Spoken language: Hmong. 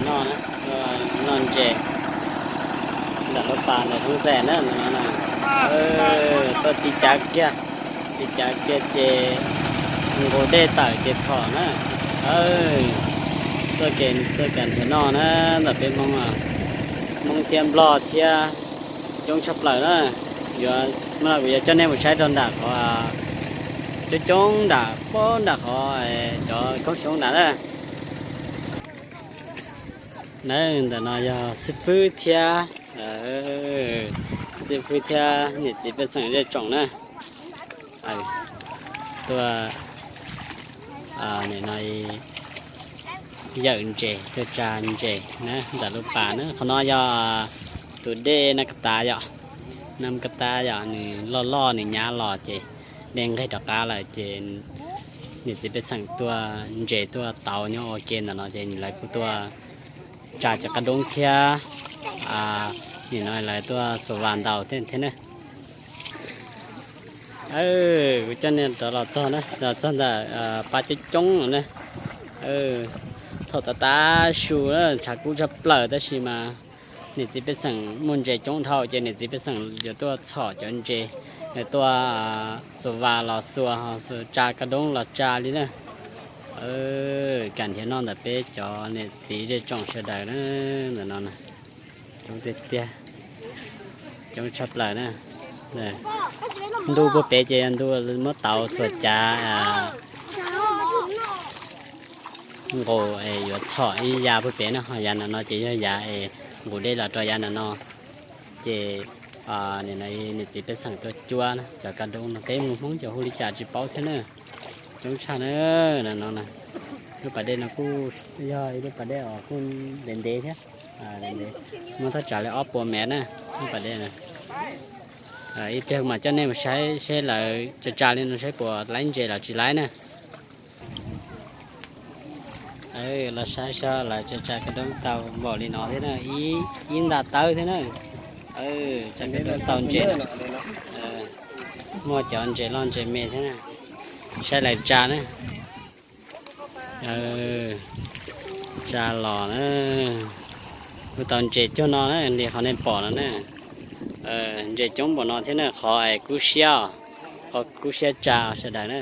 Noj na, noj ntses ntawm lub pas ntawm Thoob Xais na, ntawm no na. Tuaj tiv cav kiag, tiv cav kiag ces nqus dej tawm ces txhom na. Tuaj, tuaj kam nrhiav noj na, ntawm peb Hmoob, Hmoob thiab Nplog thiab coob tshaj plaws na. Yuav, kuv yuav coj nej mus saib rau nram qhov coob coob nram, nram qhov cov koob xyoob nram na. Na, ntawm no yog xib fwb thiab, xib fwb thiab niam txiv pej xeem zej tsoom na. Tuaj, nim no yawm ntses, tuaj tsa ntses na ntawm lub pas na. Qhov no yog tus dej Naj Kas Tav yom. Naj Kas Tav yom, nws loj loj nws nyab los ces dej nqig rov qab lawm ces niam txiv pej xeem tuaj ntses tuaj tauv nyob ua ke ntawm no ces lawv kuj tuaj tsa cov qab doob thiab, nim no lawv tuaj xuas vas ntaus thiab na. Kuv coj nej rov los txog na, los txog ntawm pas coob coob no na. Thaum tav tav su na tshav kub tshaj plaws tab sis mas niam txiv pej xeem muaj ntses coob dhau ces niam txiv pej xeem yuav tuaj txhom cov ntses, tuaj xuas vas los xuas, tsa qab doob los tsa li na. Kam nrhiav noj ntawm peb cov niam txiv zej tsoom sawv daws na, ntawm no na. Coob tiag tiag, coob tshaj plaws na. Ntuj puag pem ces yog ntuj muab tauv xuas cav nqus es yuav txhom ib yav puag pem na, ho yav ntawm no ces yog yav es nqus dej los rau yav ntawm no. Ces nim no niam txiv pej xeem tuaj cuab na, cov qab doob no peb mus Hmoob ces hu li cas tsis paub thiab na. Coob tshaj na, no no na. Lub pas dej no kuj yog ib lub pas dej uas kuj ntev ntev thiab, ntev ntev, muaj thaj tsam li ob puas mev na, lub pas dej no. Ib pliag mas coj nej mus saib seb lawv tsa tsa li no saib puas laib ntses los tsis laib na. Los saib saib lawv tsa tsa qab doob tau npaum li no thiab na, ib nta tawb thiab na. Tsa qab doob tau ntses na. Muaj cov ntses loj ntses me thiab na. Saib lawv tsa na. Tsa los na, kuj tau ntses cuag no na, li qhov nej pom no na. Ntses coob npaum no thiab na, qhov kub siab, qhov kub siab tsa sawv daws na.